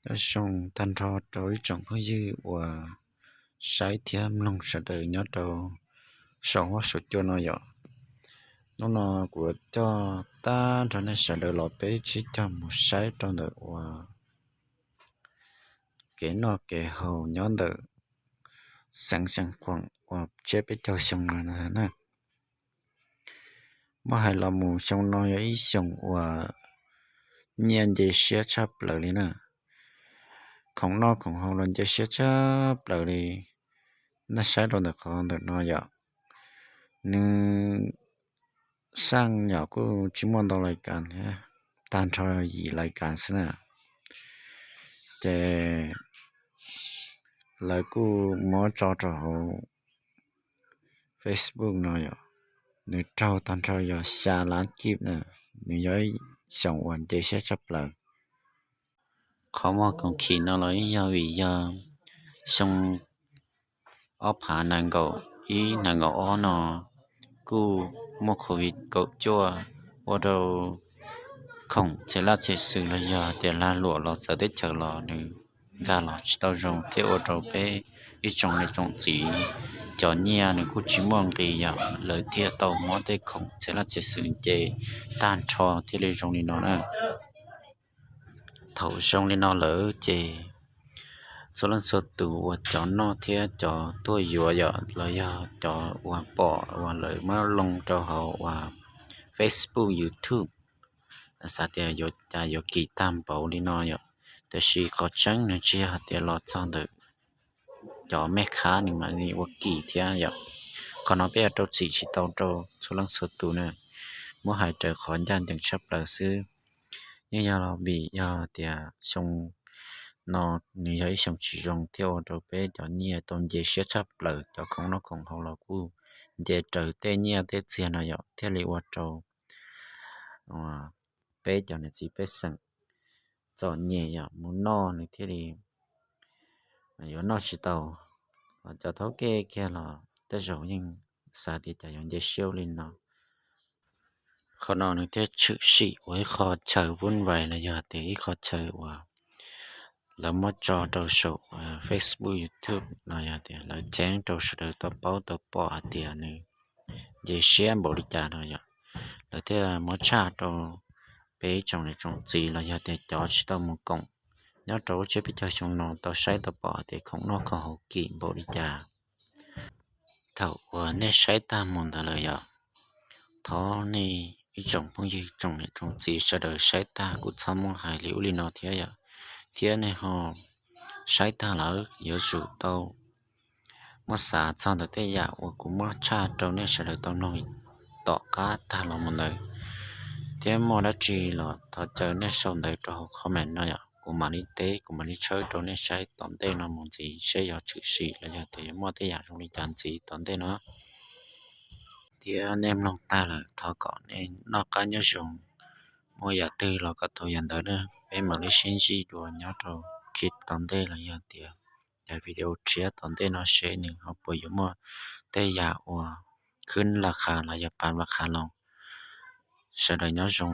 Nyob zoo tag nrho rau ib tsoom phooj ywg uas saib thiab mloog sawv daws nyob rau saum huab saum cua no yom. Hnub no kuv coj tag nrho nej sawv daws los peb sib cog mus saib rau ntawm uas kev noj kev haus nyob ntawm xeev Xeev Khuam uas tsiab peb caug xyoo no na. Muab hais los mus xyoo no yog ib xyoos uas nyiaj nce siab tshaj plaws li na. Khoom noj khoom haus los nce siab tshaj plaws li. Nej saib rau ntawm qhov ntawm no yom, nws xaj yom kuj tsis muaj ntau lais kas thiab, tag nrho yim lais kas xwb na. Ces lawv kuj muab tso rau hauv Facebook no yom, nws raug tag nrho yog xya lab kib na. Nws yog ib xyoos uas nce siab tshaj plaws. Qhov muaj khoom chim no los yog vim yog xyoo ob phav nees nkaum ib nees nkaum ob no kuj muaj Covid kaum cuaj ua rau khoom txhia laj txhia xwm los yog tias lag luam los txawv teb chaws los nws nkag los tsis tau zoo thiab ua rau peb ib tsoom niam tsoom txiv cov nyiaj nws kuj tsis muaj nqis yom, lawv thiaj tau muab tej khoom txhia laj txhia xwm nce tag nrho thiaj li zoo li no na. Thaum zoo li no lawm ces txhua leej txhua tus uas cov noj thiab cov tuaj yuav yom los yog cov uas pom uas lawv muab loo rau hauv uas Facebook, YouTube, xav tias yuav cas yuav kim tag npaum li no yom. Tiam sis qhov tseeb nws tsis yog hais tias los txog ntawm cov mej khab nws mam li ua kim thiab yom. Qhov no peb yuav rau txim tsis tau rau txhua leej txhua tus na. Muab hais raws qhov ncaj ncees tshaj plaws xwb, yeej yog vim yog tias xyoo no nws yog ib xyoo tsis zoo thiaj ua rau peb cov nyiaj tau nce siab tshaj plaws, cov khoom noj khoom haus los kuj nce raws tej nyiaj tej txiag no yom, thiaj li ua rau peb cov niam txiv pej xeem txom nyem yom, mus noj nws thiaj li yuav noj tsis tau. Cov thaub kej kiag los tej zaum yeej xav tias cas yuav nce siab li no. Qhov no nws thiaj tshwm sim ua ib qho chaw vuj vais los yog tias ib qho chaw uas lawv muab tso rau saum Facebook, YouTube los yog tias lawv ceeb rau sawv daws tau paub tau pom hais tias nws nce siab npaum li cas no yom. Lawv thiaj muab tshaj rau peb ib tsoom niam tsoom txiv los yog tias cov tsis tau mus koom nyob rau lub tsiab peb caug xyoo no tau saib tau pom hais tias khoom noj khoom haus kim npaum li cas. Thaum uas nej saib tag mus ntawd lawm yom, thov nej ib tsoom phooj ywg tsoom niam tsoom txiv sawv daws saib tag kuj txhob muab hais li ub li no thiab yom, thiab nej ho saib tag lawm yuav tsum tau muab xav txog ntawm tej yam uas kuv muab tshaj rau nej sawv daws tau mloog tom qab tag los mus ntawd. Thiab muaj dab tsi los thov caw nej sau ntawv rau hauv comment no yom, kuv mam li teb kuv mam li tshawb rau nej saib tom ntej no mus ntxiv seb yog tshwm sim los yog tias yuav muaj tej yam zoo li cas ntxiv tom ntej no. Thiab nej mloog tag lawm thov kom nej noj qab nyob zoo, muaj yam twg los kom tau yam ntawd na. Peb mam li sib ntsib dua nyob rau clip tom ntej los yog tias cov video tshiab tom ntej no seb nws ho puas yuav muaj tej yam uas khwb las khas los yog pav las khas los. Sawv daws nyob zoo.